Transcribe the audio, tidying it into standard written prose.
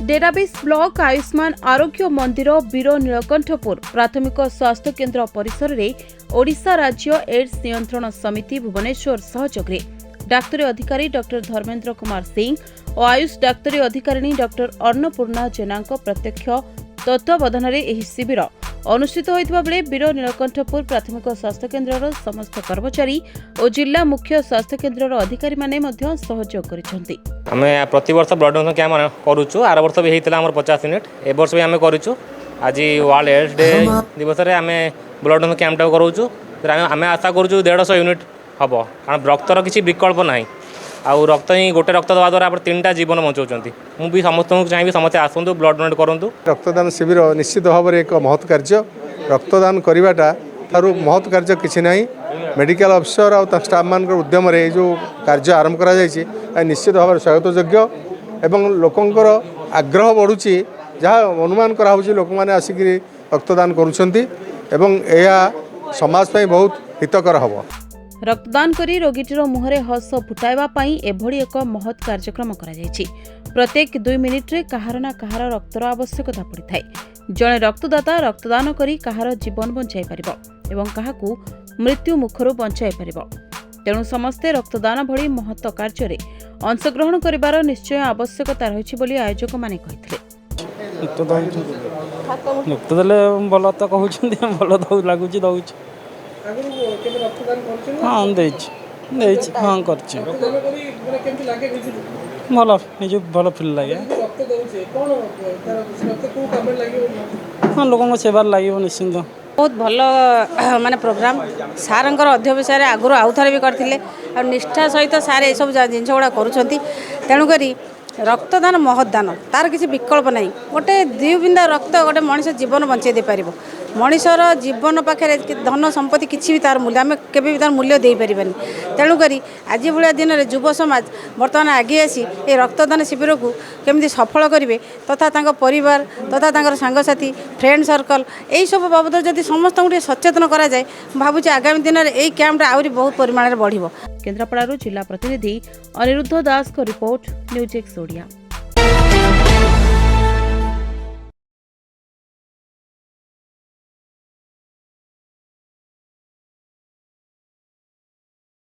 Derabish block Ayushman ଆରୋଗ୍ୟ ମନ୍ଦିର, ବୀର ନୀଳକଣ୍ଠପୁର ପ୍ରାଥମିକ ସ୍ୱାସ୍ଥ୍ୟ କେନ୍ଦ୍ର ପରିସରରେ ଓଡ଼ିଶା ରାଜ୍ୟ ଏଡ୍ସ ନିୟନ୍ତ୍ରଣ ସମିତି, ଭୁବନେଶ୍ୱର ସହଯୋଗରେ ଡାକ୍ତରୀ ଅଧିକାରୀ ଡକ୍ଟର ଧର୍ମେନ୍ଦ୍ର କୁମାର ସିଂ ଓ ଆୟୁଷ ଡାକ୍ତରୀ ଅଧିକାରିଣୀ ଡକ୍ଟର ଅନ୍ନପୂର୍ଣ୍ଣା ଜେନାଙ୍କ ପ୍ରତ୍ୟକ୍ଷ ତତ୍ତ୍ୱାବଧାନରେ ଏହି ଶିବିର ଅନୁଷ୍ଠିତ ହୋଇଥିବା ବେଳେ ବୀର ନୀଳକଣ୍ଠପୁର ପ୍ରାଥମିକ ସ୍ୱାସ୍ଥ୍ୟକେନ୍ଦ୍ରର ସମସ୍ତ କର୍ମଚାରୀ ଓ ଜିଲ୍ଲା ମୁଖ୍ୟ ସ୍ୱାସ୍ଥ୍ୟକେନ୍ଦ୍ରର ଅଧିକାରୀମାନେ ମଧ୍ୟ ସହଯୋଗ କରିଛନ୍ତି। ଆମେ ପ୍ରତିବର୍ଷ ବ୍ଲଡ଼ ଡୋନେସନ୍ କ୍ୟାମ୍ପ କରୁଛୁ। ଆର ବର୍ଷ ବି ହେଇଥିଲା ଆମର 50 ୟୁନିଟ୍, ଏ ବର୍ଷ ବି ଆମେ କରିଛୁ। ଆଜି ୱାର୍ଲଡ ଏଡ୍ସ ଡେ ଦିବସରେ ଆମେ ବ୍ଲଡ଼ ଡୋନେସନ୍ କ୍ୟାମ୍ପଟାକୁ କରାଉଛୁ। ଆମେ ଆଶା କରୁଛୁ 150 ୟୁନିଟ୍ ହେବ, କାରଣ ରକ୍ତର କିଛି ବିକଳ୍ପ ନାହିଁ। ଆଉ ରକ୍ତ ହିଁ ଗୋଟେ ରକ୍ତ ଦେବା ଦ୍ୱାରା ଆପଣ ତିନିଟା ଜୀବନ ବଞ୍ଚାଉଛନ୍ତି। ମୁଁ ବି ସମସ୍ତଙ୍କୁ ଚାହିଁବି, ସମସ୍ତେ ଆସନ୍ତୁ, ବ୍ଲଡ଼ ଡୋନେଟ୍ କରନ୍ତୁ। ରକ୍ତଦାନ ଶିବିର ନିଶ୍ଚିତ ଭାବରେ ଏକ ମହତ୍ କାର୍ଯ୍ୟ। ରକ୍ତଦାନ କରିବାଟା ଠାରୁ ମହତ୍ କାର୍ଯ୍ୟ କିଛି ନାହିଁ। ମେଡ଼ିକାଲ ଅଫିସର ଆଉ ତା ଷ୍ଟାଫ୍ମାନଙ୍କର ଉଦ୍ୟମରେ ଏଇ ଯେଉଁ କାର୍ଯ୍ୟ ଆରମ୍ଭ କରାଯାଇଛି, ଏହା ନିଶ୍ଚିତ ଭାବରେ ସ୍ୱାଗତଯୋଗ୍ୟ ଏବଂ ଲୋକଙ୍କର ଆଗ୍ରହ ବଢ଼ୁଛି। ଯାହା ଅନୁମାନ କରାହେଉଛି, ଲୋକମାନେ ଆସିକିରି ରକ୍ତଦାନ କରୁଛନ୍ତି ଏବଂ ଏହା ସମାଜ ପାଇଁ ବହୁତ ହିତକର ହେବ। ରକ୍ତଦାନ କରି ରୋଗୀଟିର ମୁହଁରେ ହସ ଫୁଟାଇବା ପାଇଁ ଏଭଳି ଏକ ମହତ୍ କାର୍ଯ୍ୟକ୍ରମ କରାଯାଇଛି। ପ୍ରତ୍ୟେକ 2 ମିନିଟ୍ରେ କାହାର ନା କାହାର ରକ୍ତର ଆବଶ୍ୟକତା ପଡ଼ିଥାଏ। ଜଣେ ରକ୍ତଦାତା ରକ୍ତଦାନ କରି କାହାର ଜୀବନ ବଞ୍ଚାଇ ପାରିବ ଏବଂ କାହାକୁ ମୃତ୍ୟୁ ମୁଖରୁ ବଞ୍ଚାଇ ପାରିବ। ତେଣୁ ସମସ୍ତେ ରକ୍ତଦାନ ଭଳି ମହତ୍ତ କାର୍ଯ୍ୟରେ ଅଂଶଗ୍ରହଣ କରିବାର ନିଶ୍ଚୟ ଆବଶ୍ୟକତା ରହିଛି ବୋଲି ଆୟୋଜକମାନେ କହିଥିଲେ। ରକ୍ତ ଦେଉଛୁ। ରକ୍ତ ଦେଲେ ଭଲ ତ କହୁଛନ୍ତି, ଭଲ ଦଉ ଲାଗୁଛି, ଦେଉଛି। ହଁ, ଦେଇଛି ଦେଇଛି, ହଁ, କରିଛି। ଭଲ, ନିଜକୁ ଭଲ ଫିଲ୍ ଲାଗେ। ହଁ, ଲୋକଙ୍କ ସେବାରେ ଲାଗିବ ନିଶ୍ଚିନ୍ତ। ବହୁତ ଭଲ ମାନେ ପ୍ରୋଗ୍ରାମ୍। ସାର୍ଙ୍କର ଅଧ୍ୟବସାୟରେ ଆଗରୁ ଆଉ ଥରେ ବି କରିଥିଲେ ଆଉ ନିଷ୍ଠା ସହିତ ସାର୍ ଏସବୁ ଜିନିଷ ଗୁଡ଼ା କରୁଛନ୍ତି। ତେଣୁକରି ରକ୍ତଦାନ ମହତ୍ ଦାନ, ତାର କିଛି ବିକଳ୍ପ ନାହିଁ। ଗୋଟେ ଦୁଇ ବିନ୍ଦା ରକ୍ତ ଗୋଟେ ମଣିଷ ଜୀବନ ବଞ୍ଚେଇ ଦେଇପାରିବ। ମଣିଷର ଜୀବନ ପାଖରେ ଧନ ସମ୍ପତ୍ତି କିଛି ବି ତାର ମୂଲ୍ୟ, ଆମେ କେବେ ବି ତାର ମୂଲ୍ୟ ଦେଇପାରିବାନି। ତେଣୁକରି ଆଜି ଭଳିଆ ଦିନରେ ଯୁବ ସମାଜ ବର୍ତ୍ତମାନ ଆଗେଇ ଆସି ଏ ରକ୍ତଦାନ ଶିବିରକୁ କେମିତି ସଫଳ କରିବେ, ତଥା ତାଙ୍କ ପରିବାର ତଥା ତାଙ୍କର ସାଙ୍ଗସାଥି, ଫ୍ରେଣ୍ଡ ସର୍କଲ୍, ଏଇସବୁ ବାବଦରେ ଯଦି ସମସ୍ତଙ୍କୁ ଟିକେ ସଚେତନ କରାଯାଏ, ମୁଁ ଭାବୁଛି ଆଗାମୀ ଦିନରେ ଏଇ କ୍ୟାମ୍ପଟା ଆହୁରି ବହୁତ ପରିମାଣରେ ବଢ଼ିବ। କେନ୍ଦ୍ରାପଡ଼ାରୁ ଜିଲ୍ଲା ପ୍ରତିନିଧି ଅନିରୁଦ୍ଧ ଦାସଙ୍କ ରିପୋର୍ଟ, ନ୍ୟୁଜ୍ ଏକ୍ସ ଓଡ଼ିଆ।